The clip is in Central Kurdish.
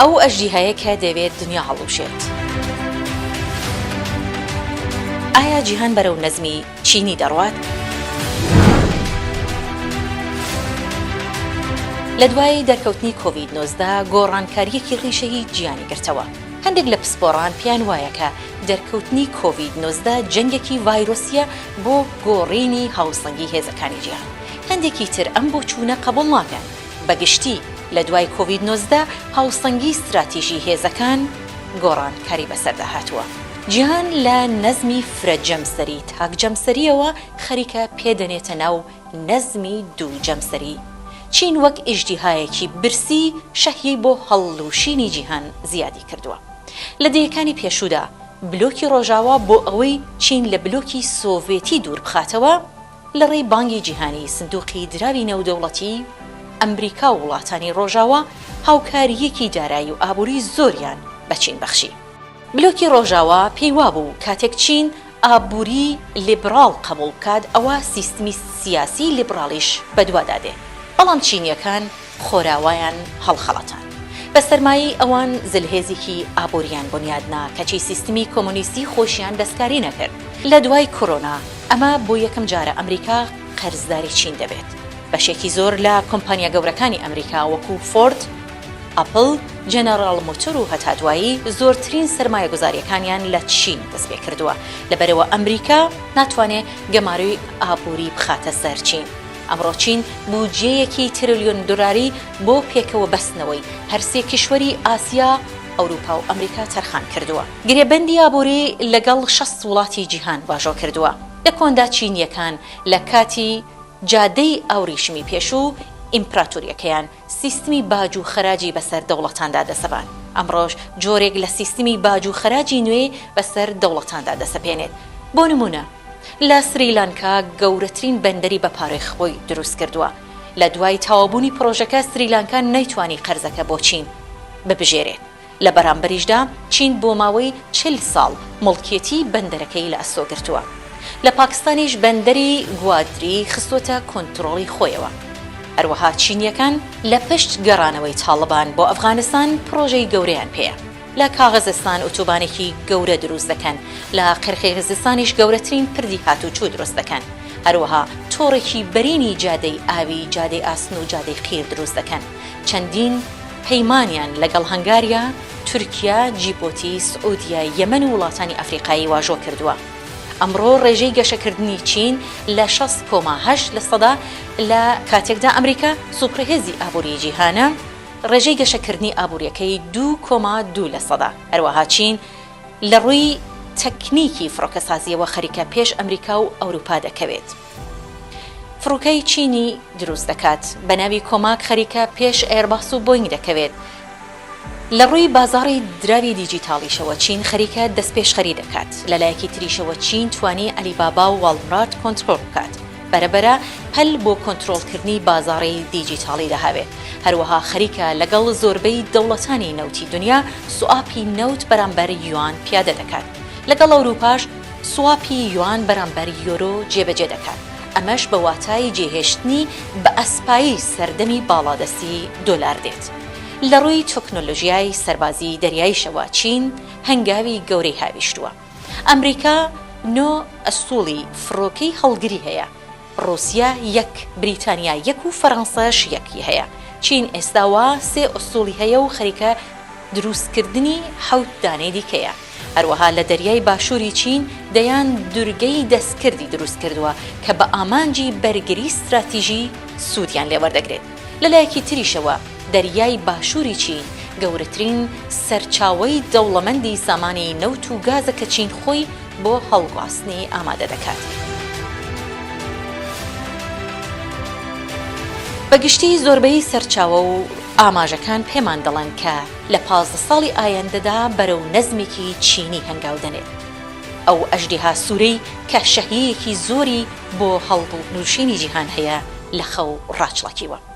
ئەو ئەژدیهایە کە دەیەوێت دنیا هەڵلوشێت. ئایا جیهان بەرەو نەزمی چینی دەڕوات؟ لە دوای دەرکەوتنی کۆڤید 19 گۆڕانکارییەکی ڕیشەیی جیهانی گرتەوە. هەندێک لە پسپۆڕان پێیان وایە کە دەرکەوتنی کۆڤید 19 جەنگێکی ڤایرۆسییە بۆ گۆڕینی هاوسەنگی هێزەکانی جیهان. هەندێکی تر ئەم بۆچوونە قبوڵ ناکەن. بە گشتی لە دوای کۆڤید 19 هاوسەنگی ستراتیژی هێزەکان گۆڕانکاری بەسەردا هاتووە. جیهان لە نەزمی فرە جەمسەری تاک جەمسەرییەوە خەریکە پێ دەنێتە ناو نەزمی دوو جەمسەری. چین وەک ئیژدیهایەکی برسی شەهیەی بۆ هەڵلوشینی جیهان زیادی کردووە. لە دەیەکانی پێشوودا بلۆکی ڕۆژاوا بۆ ئەوەی چین لە بلۆکی سۆڤێتی دوور بخاتەوە، لە ڕێی بانگی جیهانی، سندوقی دراوی نێودەوڵەتی، ئەمریکا و وڵاتانی ڕۆژاوا هاوکارییەکی دارایی و ئابووری زۆریان بە چین بەخشی. بلۆکی ڕۆژاوا پێی وابوو کاتێک چین ئابووری لیبڕاڵ قەبووڵ بکات ئەوا سیستمی سیاسی لیبڕاڵیش بەدوادا دێ، بەڵام چینییەکان خۆراوایان هەڵخەڵەتاند. بە سەرمایەی ئەوان زلهێزێکی ئابووریان بونیاد نا، کەچی سیستمی کۆمۆنیستی خۆشیان دەستکاری نەکرد. لە دوای کۆرۆنا ئەمە بۆ یەکەم جارە ئەمریکا قەرزداری چین دەبێت. بەشێکی زۆر لە کۆمپانیا گەورەکانی ئەمریکا وەکو فۆرد، ئەپڵ، جەنەڕاڵ مۆتۆر و هەتا دوایی زۆرترین سەرمایەگوزارییەکانیان لە چین دەستپێکردووە. لەبەرئەوە ئەمریکا ناتوانێ گەمارۆی ئابووری بخاتە سەر چین. ئەمڕۆ چین بودجەیەکی ترلیۆن دۆلاری بۆ پێکەوە بەستنەوەی هەرسێ کیشوەری ئاسیا، ئەوروپا و ئەمریکا تەرخان کردووە. گرێبەندی ئابووری لەگەڵ 60 وڵاتی جیهان واژۆ کردووە. لە کۆندا چینییەکان لە کاتی جادەی ئاوریشمی پێشوو ئیمپراتۆرییەکەیان سیستمی باج و خەراجی بەسەر دەوڵەتاندا دەسەپاند، ئەمڕۆش جۆرێک لە سیستمی باج و خەراجی نوێ بەسەر دەوڵەتاندا دەسەپێنێت. بۆ نموونە لە سریلانکا گەورەترین بەندەری بە پارەی خۆی دروست کردووە. لە دوای تەواوبوونی پڕۆژەکە سریلانکا نەیتوانی قەرزەکە بۆ چین ببژێرێت. لە بەرامبەریشدا چین بۆ ماوەی 40 ساڵ موڵکیەتی بەندەرەکەی لە ئەستۆ گرتووە. لە پاکستانیش بەندەری گوادری خستووەتە کۆنترۆڵی خۆیەوە. هەروەها چینییەکان لە پشت گەڕانەوەی تاڵبان بۆ ئەفغانستان پڕۆژەی گەورەیان پێیە. لە کاغەزستان ئوتوبانێکی گەورە دروست دەکەن، لە قیرقیزستانیش گەورەترین پردی هاتوچوو دروست دەکەن. هەروەها تۆڕێکی بەرینی جادەی ئاوی، جادەی ئاسن و جادەی قیر دروست دەکەن. چەندین پەیمانیان لەگەڵ هەنگاریا، تورکیا، جیبۆتی، سعودیە، یەمەن و وڵاتانی ئەفریقایی واژۆ کردووە. ئەمڕۆ ڕێژەی گەشەکردنی چین لە 60 کۆما هەشت لە سەدا لە کاتێکدا ئەمریکا سوپرهێزی ئابووریی جیهانە، ڕێژەی گەشەکردنی ئابوورییەکەی دوو کۆما دوو لە سەدا. هەروەها چین لە ڕووی تەکنیکی فڕۆکەسازییەوە خەریکە پێش ئەمریکا و ئەوروپا دەکەوێت. فڕۆکەی چینی دروست دەکات بە ناوی کۆماک خەریکە پێش ئێرباس و بۆینگ دەکەوێت. لە ڕووی بازاڕی دراوی دیجیتاڵیشەوە چین خەریکە دەستپێشخەری دەکات. لە لایەکی تریشەوە چین توانی عەلیبابا و واڵمرات کۆنترۆڵ بکات. بەرە بەرە پەل بۆ کۆنترۆڵکردنی بازاڕی دیجیتاڵی دەهاوێت. هەروەها خەریکە لەگەڵ زۆربەی دەوڵەتانی نەوتی دنیا swap ی نەوت بەرامبەر یوان پیادە دەکات. لەگەڵ ئەوروپاش swap ی یوان بەرامبەر یۆرۆ جێبەجێ دەکات، ئەمەش بە واتای جێهێشتنی بە ئەسپایی سەردەمی باڵادەستی دۆلار دێت. لە ڕووی تەکنۆلۆژیای سەربازی دەریاییشەوە چین هەنگاوی گەورەی هاویشتووە. ئەمریکا نۆ ئەستوڵی فڕۆکەی هەڵگری هەیە، ڕووسیا یەک، بریتانیا یەک و فەرەنسەش یەک ی هەیە. چین ئێستا وا سێ ئوستوڵی هەیە و خەریکە دروستکردنی حەوت دانەی دیکەیە. هەروەها لە دەریای باشووری چین دەیان دورگەی دەستکردی دروستکردووە کە بە ئامانجی بەرگری ستراتیژی سوودیان لێ وەردەگرێت. لە لایەکی تریشەوە دەریای باشووری چین گەورەترین سەرچاوەی دەوڵەمەندی سامانی نەوت و گازە کە چین خۆی بۆ هەڵگواستنی ئامادە دەکات. بە گشتی زۆربەی سەرچاوە و ئاماژەکان پێمان دەڵێن کە لە 15 ساڵی ئایەندەدا بەرەو نەزمێکی چینی هەنگاو دەنێت. ئەو ئەژدیها سوورەی کە شەهیەیەکی زۆری بۆ هەڵنووشینی جیهان هەیە لە خەو ڕاچڵەکیوە.